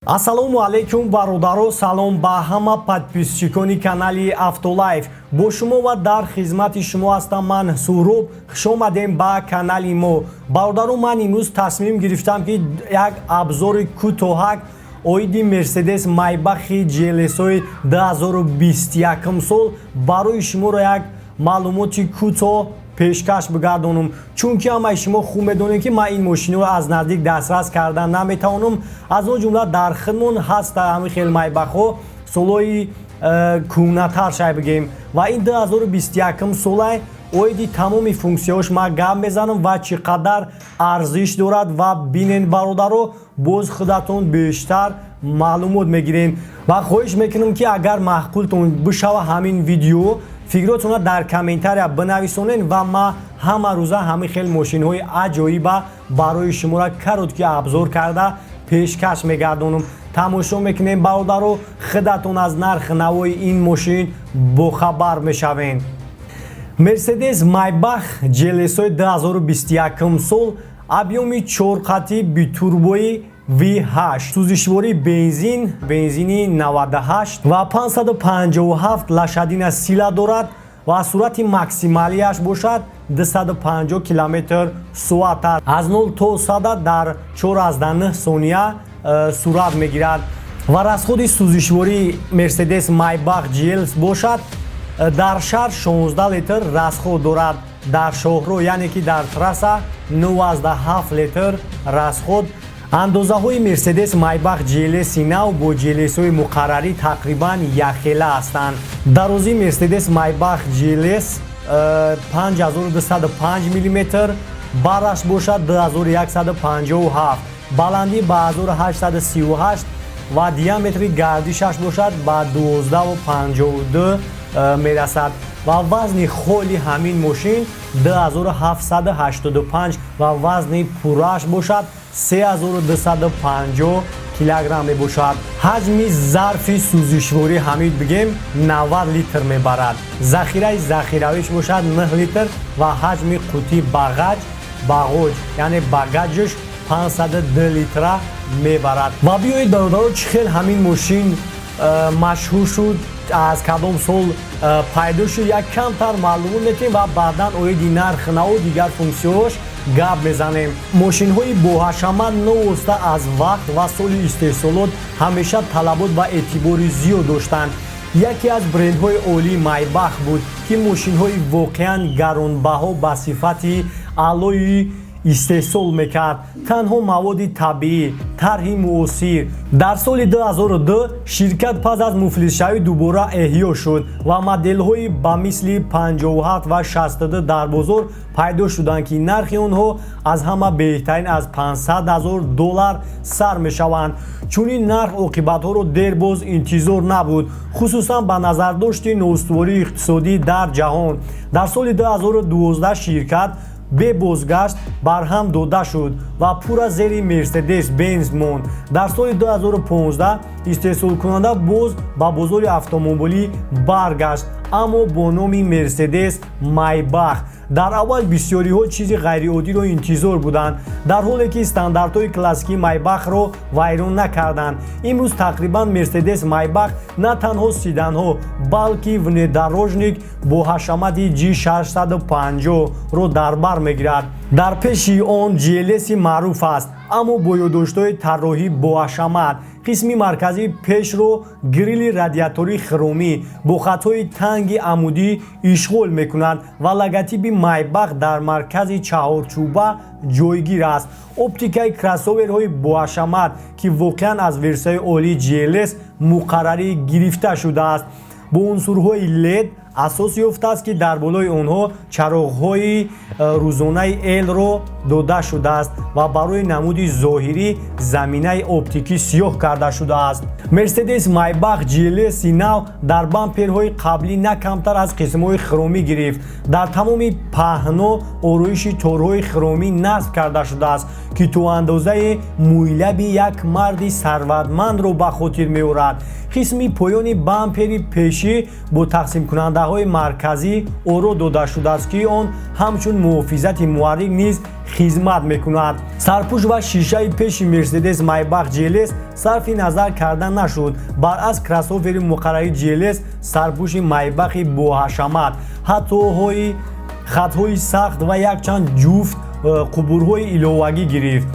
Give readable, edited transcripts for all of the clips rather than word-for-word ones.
Ассалому алайкум, бародаро, салом ба ҳама подписчикони канали Автолайф. Бо шумо ва дар хизмати шумо ҳастам ман, Суҳроб. Хушомадем ба канали мо, бародаро. Ман имрӯз тасмим гирифтам, ки як обзори кӯтоҳак оиди Мерседес Майбахи GLS-ҳои 2021 сол барои шуморо як маълумоти кӯтоҳ пешкаш бигардонам, чунки ҳамаи шумо хуб медонед, ки ман ин мошинҳоро аз наздик дастрас кардан наметавонам. Аз он ҷумла дар худмон ҳаста ҳамин хел Майбахҳо, солҳои кӯҳнатар шай бигем, ва ин 2021 солай. Оиди тамоми функсияҳош ман гап мезанам ва чӣ қадар арзиш дорад. Ва бинен, бародаро, боз худатон бештар маълумот мегирем. Ва хоҳиш мекунам, ки агар маъқултон бишава ҳамин видео, фикротонро дар комментария бинависонед ва ман ҳама рӯза ҳамин хел мошинҳои аҷоиба барои шуморо короткий обзор карда пешкаш мегардонам. Тамошо мекунем, бародаро, худатон аз нархи навои ин мошин бохабар мешавед. Мерседес Майбах GLS-ҳои 2021 сол, объёми чорқатӣ, битурбои V8, сӯзишвории бензин, бензини 98 ва 557 лошадиная сила дорад ва суръати максималияш бошад 250 километр соат аст. Аз 0 то 100 дар 4,9 сония суръат мегирад. Ва расходи сӯзишвории Мерседес Майбах GLS бошад, дар шаҳр 16 литр расход дорад, дар шоҳроҳ, яъне ки дар трасса, 9,7 литр расход. Андозаҳои Мерседес Майбах GLS нав бо GLS-ҳои муқаррарӣ тақрибан якхела ҳастанд. Дарозии Мерседес Майбах GLS 5205 мм, бараш бошад 2157, баландӣ ба 1838 ва диаметри гардишаш бошад ба 12,52 мерасад. Ва вазни холи ҳамин мошин 2785 ва вазни пуррааш бошад 3250 килограмм мебошад. Ҳаҷми зарфи сӯзишворӣ ҳамид бигем 90 литр мебарад, захираи захиравиш бошад 9 литр ва ҳаҷми қутӣ бағаҷ бағоҷ, яъне багажш, 502 литра мебарад. Ва биёед, бародаро, чӣ хел ҳамин мошин машҳур шуд, аз кадом сол пайдо шуд, як камтар маълумот метиҳем ва баъдан оиди нарх наву дигар функсияҳош гап мезанем. Мошинҳои боҳашамат новоста аз вақт ва соли истеҳсолот ҳамеша талабот ва эътибори зиёд доштанд. Яке аз брендҳои олии Майбах буд, ки мошинҳои воқеан гаронбаҳо ба сифати аълои истеҳсол мекард, танҳо маводи табиӣ, тарҳи муосир. Дар соли 2002 ширкат пас аз муфлисшавӣ дубора эҳё шуд ва моделҳои ба мисли 57 ва 62 дар бозор пайдо шуданд, ки нархи онҳо аз ҳама беҳтарин аз 500 ҳазор доллар сар мешаванд. Чунин нарх оқибатҳоро дербоз интизор набуд, хусусан ба назардошти ноустувории иқтисодӣ дар ҷаҳон. Дар соли 2012 ширкат бебозгашт барҳам дода шуд ва пурра зери Мерседес Бенз монд. Дар соли 2015 истеҳсолкунанда боз ба бозори автомобилӣ баргашт, аммо бо номи Мерседес Майбах. Дар аввал бисёриҳо чизи ғайриоддиро интизор буданд, дар ҳоле ки стандартҳои классикии Майбахро вайрон накарданд. Имрӯз тақрибан Мерседес Майбах на танҳо седанҳо, балки внедорожник бо ҳашамати G650-ро дар бар мегирад. Дар пеши он GLS маъруф аст, аммо бо ёддоштҳои тарроҳӣ боҳашамат. Қисми марказии пешро грили радиатории хромӣ бо хатҳои танги амудӣ ишғол мекунад ва логотипи Майбах дар маркази чаҳорчӯба ҷойгир аст. Оптикаи кроссоверҳои боҳашамат, ки воқеан аз версияи олии GLS муқаррарӣ гирифта шудааст, бо унсурҳои LED асос ёфтааст, ки дар болои онҳо чароғҳои рӯзонаи L-ро дода шудааст ва барои намуди зоҳирӣ заминаи оптикӣ сиёҳ карда шудааст. Мерседес Майбах GLS нав дар бамперҳои қаблӣ на камтар аз қисмҳои хромӣ гирифт. Дар тамоми паҳно ороиши торҳои хромӣ насб карда шудааст, ки то андозае мӯйлаби як марди сарватмандро ба хотир меорад. Қисми поёни бампери пешӣ бо тақсимкунандаҳои Пардаҳои марказӣ оро дода шудааст, ки он ҳамчун муҳофизати муҳаррик низ хизмат мекунад. Сарпӯш ва шишаи пеши Мерседес Майбах GLS сарфи назар карда нашуд. Баръакс, кроссовери муқаррарии GLS сарпӯши Майбахи боҳашамат, ҳаттоҳои хатҳои сахт ва якчанд ҷуфт қубурҳои иловагӣ гирифт.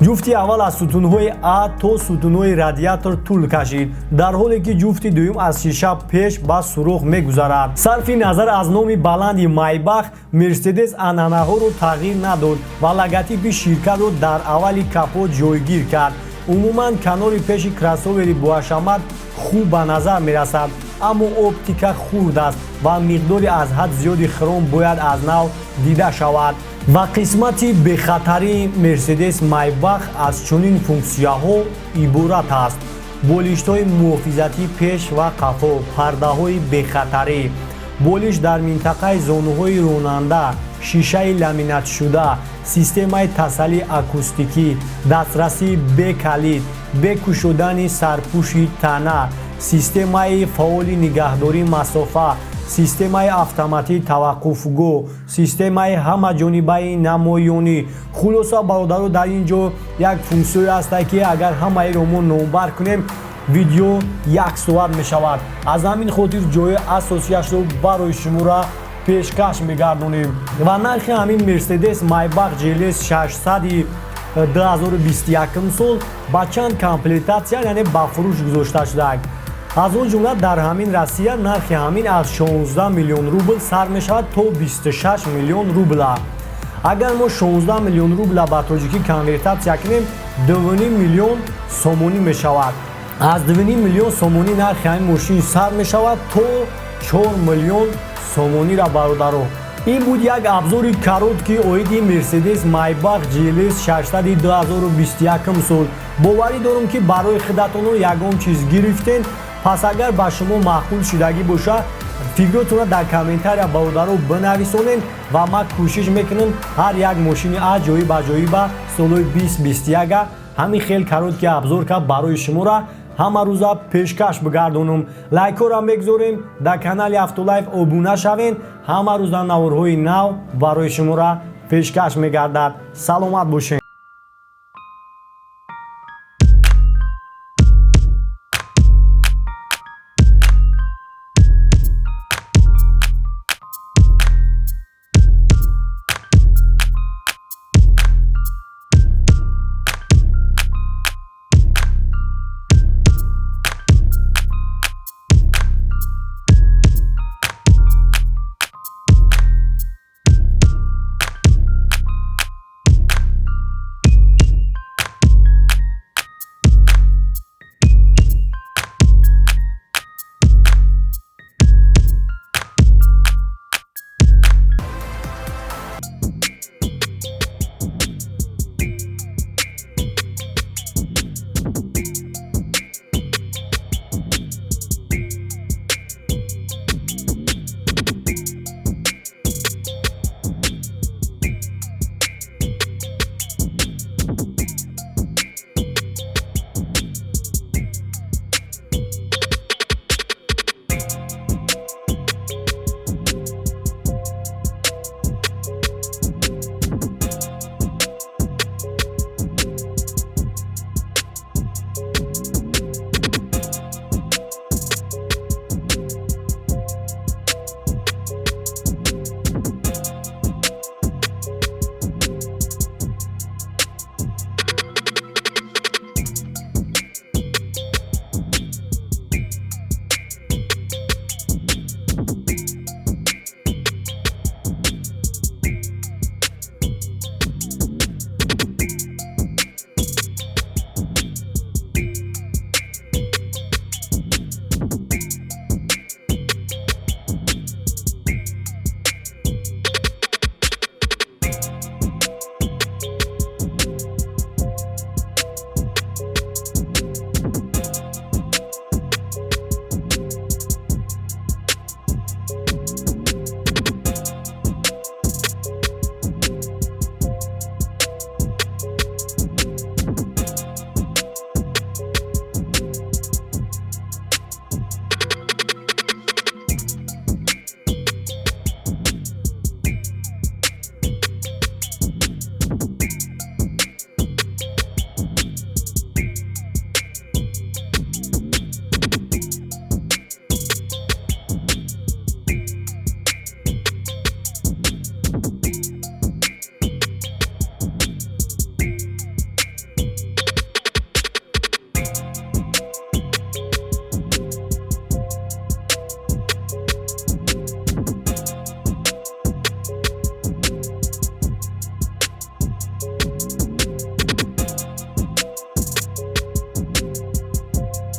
Ҷуфти аввал аз сутунҳои А то сутунҳои радиатор тӯл кашид, дар ҳоле ки ҷуфти дуюм аз шиша пеш ба сурох мегузарад. Сарфи назар аз номи баланди Майбах, Мерседес анъанаҳоро тағйир надод ва логотипи ширкатро дар аввали капот ҷойгир кард. Умуман, канори пеши кроссовери боҳашамат хуб ба назар мерасад, аммо оптика хурд аст ва миқдори аз ҳад зиёди хром бояд аз нав дида шавад. Ва қисмати бехатарии Мерседес Майбах аз чунин функсияҳо иборат аст: болиштҳои муҳофизатии пеш ва қафо, пардаҳои бехатарӣ, болиш дар минтақаи зонуҳои ронанда, шишаи ламинатшуда, системаи тасаллии акустикӣ, дастрасии бекалид, бе кушодани сарпӯши тана, системаи фаъоли нигаҳдории масофа, системаи автоматии таваққуфгоҳ, системаи ҳамаҷонибаи намоёнӣ. Хулоса, бародаро, дар ин ҷо як функсияе ҳастае, ки агар ҳамаиро мо номбар кунем, видео як соат мешавад. Аз ҳамин хотир ҷои асосияшро барои шуморо пешкаш мегардонем. Ва нархи ҳамин Мерседес Майбах GLS 600 2021 сол ба чанд комплектация, яъне ба фурӯш гузошта шудааст. Аз он ҷумла дар ҳамин Россия нархи ҳамин аз 16 миллион рубл сар мешавад то 26 миллион рубла. Агар мо 16 миллион рубла ба тоҷикӣ конвертация кунем, 2 миллион сомонӣ мешавад. Аз 2 миллион сомонӣ нархи ҳамин мошин сар мешавад то 4 миллион сомонира. Бародаро, ин буд як обзори короткий оиди Мерседес Майбах GLS 600 2021 сол. Боварӣ дорам, ки барои худатоно ягон чиз гирифтен. Пас агар ба шумо маъқул шудагӣ боша, фикротонро дар комментария, бародаро, бинависонед ва ман кӯшиш мекунам ҳар як мошини аҷоиб аҷоиба солҳои 2021 ҳамин хел короткий обзор кард, барои шуморо ҳама рӯза пешкаш бигардонам. Лайкҳоро мегузорем, дар канали Автолайф обуна шавен. Ҳама рӯза наворҳои нав барои шуморо пешкаш мегардад. Саломат бошед.